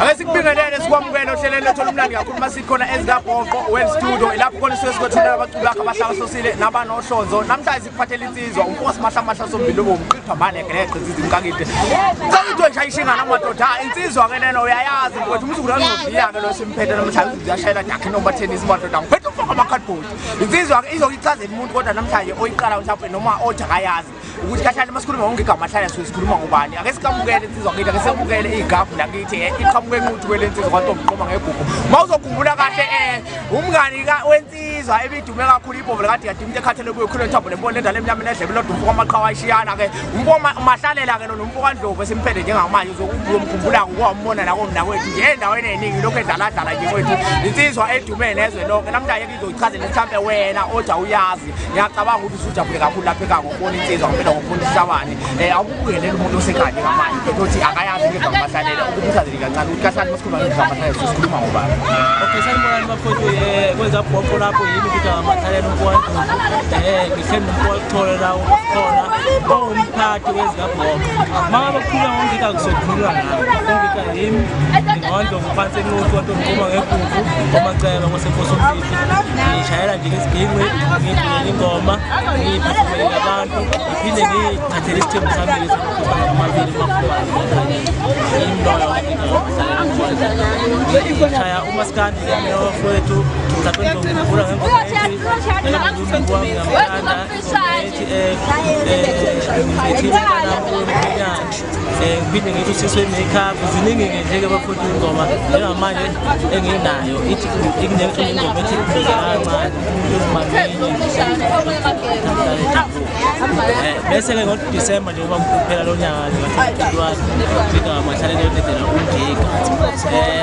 Ake sikubingelele sikwamukele ohlelweni lethu olumnandi kakhulu masikhona ezikabhoqo Well Studio ilapho khona isuke sikwethulela abaculi bakhe abahlakasosile nabanohlonzo. Namhlanje sikuphathela insizwa umfosi mahlamahla sombili ubomqipha mane geleqe zizimkakide. Sawitho nje ayishingana amadoda insizwa ke lena uyayazi mfowethu umzukulu wami ke lo simphethe namhlanje uyashayela dakhi noma tennis madoda ngiphethe umfaka ama cardboard. Insizwa ke izokuchazela umuntu kodwa namhlanje oyiqala mhlawumbe noma othi akayazi ukuthi kahlale uma sikhuluma ngonke igama hlala suke sikhuluma ngobani. Ake sikamukele insizwa kithi, ake semukele igafu lakithi iqhamuke enquthu kwele nsizwa kwantombi qoma ngegugu. Uma uzokhumbula kahle umngani wensizwa ebidume kakhulu ibhovu likade kade umuntu ekhathele kuyo khulu ethambo lempondo lendala emnyama nedlebe lodwa umfo kwamaqhawe ayishiyana ke umfo mahlalela ke lona umfo kaNdlovu esimphethe njengamanje uzomkhumbula ngokwambona nako mna kwethu nje endaweni eningi lokhu edlaladlala nje kwethu insizwa edume nezwe lonke namhlanje izoyichazela mhlampe wena oja uyazi ngiyacabanga ukuthi usujabule kakhulu lapha ekhaya ngokubona insizwa ngempela ngokubona isihlabane awukubukelele umuntu osekhaya njengamanje phethe othi akayazi ngegama mahlalela ukumchazele kancane ukuthi kahlali masikhuluma ngegama mahlalela sikhuluma ngobani. Okay, sanibonani bafowethu kwenza bhoqo lapho yimi ukuthi amahlalela umfowethu ngihleli nomfowethu la ukhona owumphathi wezikabhoqo. Uma ngabe kukhulunywa ngongika kusokhulunywa ngami. Ungika yimi ngingondlo phansi enquthu kwantombi qoma ngegugu kwamaceba kwasenkosi ngishayela nje isiginci ngidlulele ingoma ngiyiphefumulele abantu ngiphinde ngiyithathele isithembu sami lesi amabili ngishaya umaskandi nabafowethu mhlawumbe ngizokhumbula ngengoma ethi ethi ngiphinde ngithi usisi we-makeup ziningi-ke nje-ke bafowethu ingoma njengamanje enginayo ithi ingoma ethi kancane bese-ke ngodisemba njengoba kuphela lo nyaka nje ka-twenty-one mahlalele yodedela umjika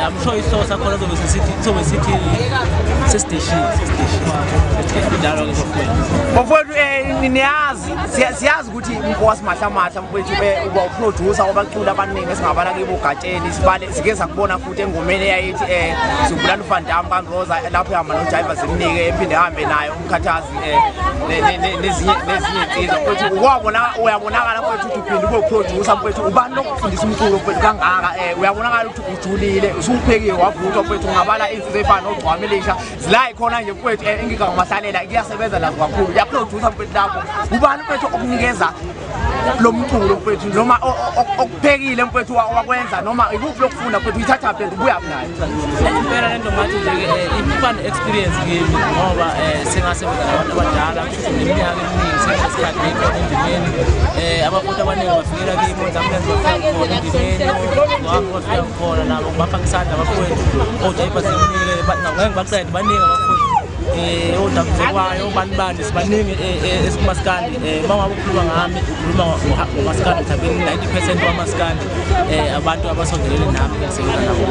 I'm sure isihloko sakhona sobe sesithi sobe sithi sesiteshini sesiteshini njalo-ke bafowethu. Bafowethu niyazi siyazi ukuthi umfowasi mahlamahla mfowethu uba uproducer wabaculi abaningi esingabala kibo Gatsheni sibale sike sakubona futhi engomeni eyayithi Zubulala uVan kaNroza lapho ehamba noJaiva zimnike ephinde ehambe naye umkhathazi nezinye nezinye insizwa mfowethu ukwabona uyabonakala mfowethu ukuthi uphinde ube uproducer mfowethu ubani lokufundisa umculo mfowethu kangaka uyabonakala ukuthi ujulile usuphekiwe wavuthwa mfowethu ungabala insizwa efana nogcwama elisha zilayi khona nje mfowethu inkinga ngomahlalela kuyasebenza nazo kakhulu uyaproducer mfowethu lapho ubani mfowethu okunikeza lo mculo mfowethu noma okuphekile mfowethu wakwenza noma ikuphi lokufunda mfowethu uyithatha phi ubuya nayo? Impela lento ngathi nje ifana experience kimi ngoba sengasebenza nabantu abadala kusho neminyaka eminingi senginesikhathi ngikhona endimeni abafowethu abaningi bafikela kimi onzamlenze bafika khona endimeni wami bafika khona nabo ngibafaka isandla abafowethu ojayipa zimnike ngeke ngibaqede baningi abafowethu odabuzekwayo bani bani sibaningi esikumaskandi. Uma ngabe ukhuluma ngami ukhuluma ngomaskandi mhlawumbe 90% wamaskandi abantu abasondelene nami ngiyasebenza nabo.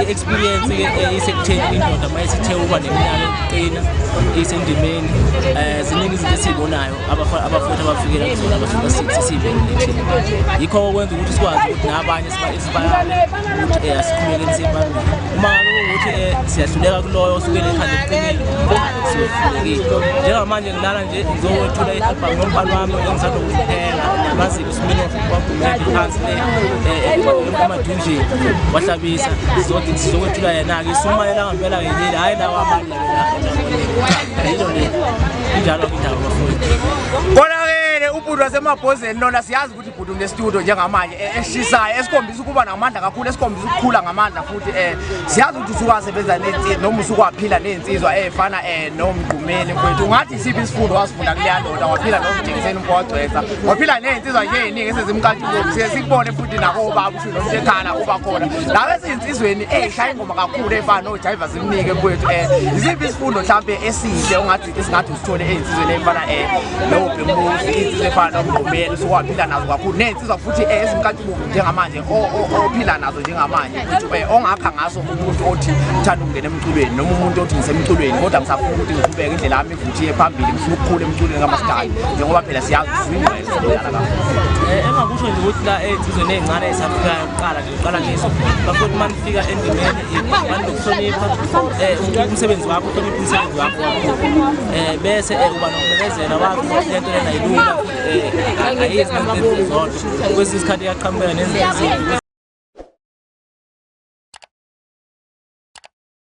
I-experience ke isekutheni indoda uma isithe uba neminyaka ekuqina isendimeni ziningi izinto esiyibonayo abafowethu abafikela kuzona abasuka sesiyibonile thina yikho okwenza ukuthi sikwazi ukuthi nabanye sibayale ukuthi asiqhubekeni siye phambili. Uma ngabe kuwukuthi siyahluleka kuloyo osuke nekhanda eliqinile siyohlulekile. Njengamanje ngilala nje ngizokwethula i-album yombhalo wami engisanda kuwuphela namazi uSminoff wagumede phansi le emadunjini wahlabisa sizokwethula yena-ke isumayela ngempela ngelile hhayi lawa amali yilo le injalo-ke indaba bafowethu. Konakele ubhuti wasemabhozeni lona siyazi ukuthi ubhuti unestudio njengamanje eshisayo esikhombisa ukuba namandla kakhulu esikhombisa ukukhula ngamandla futhi siyazi ukuthi usukasebenza nensizwa noma usukaphila nensizwa efana nomgqumeni mfowethu ungathi isiphi isifundo wasifunda kuleya ndoda waphila nomjekiseni umfo wagcwetha waphila ney'nsizwa nje ey'ningi esezimkantshubomvu siye sikubone futhi nakobaba usho nomuntu ekhala uba khona nawe ezinsizweni ey'shaya ingoma kakhulu efana nojayiva zimnike mfowethu isiphi isifundo mhlampe esihle ongathi esingathi usithole ey'nsizweni ey'fana nobhemuzi iy'nsizwa efana nomgqumeni usuwaphila nazo kakhulu ney'nsizwa futhi ezimkantshubomvu njengamanje ophila nazo njengamanje futhi ongakha ngaso umuntu othi uthanda ukungena emculweni noma umuntu othi ngisemculweni kodwa ngisafuna ukuthi ngiqhubeke indlela yami ivuthiye phambili ngifuna ukukhula emculweni kamaskandi njengoba phela siyazi usuyingqwele sokudlala kakhulu. Engakusho nje ukuthi la ey'nsizweni ey'ncane ey'safikayo kuqala nje uqala ngiso bafowethu uma nifika endimeni bani nokuhlonipha umsebenzi wakho uhloniphe umsebenzi wakho kakhulu bese uba nokubekezela wazi ukuthi lento lena ayilula ayizi nezinto zodwa kwesinye isikhathi iyaqhamukela nezinto ezimbi.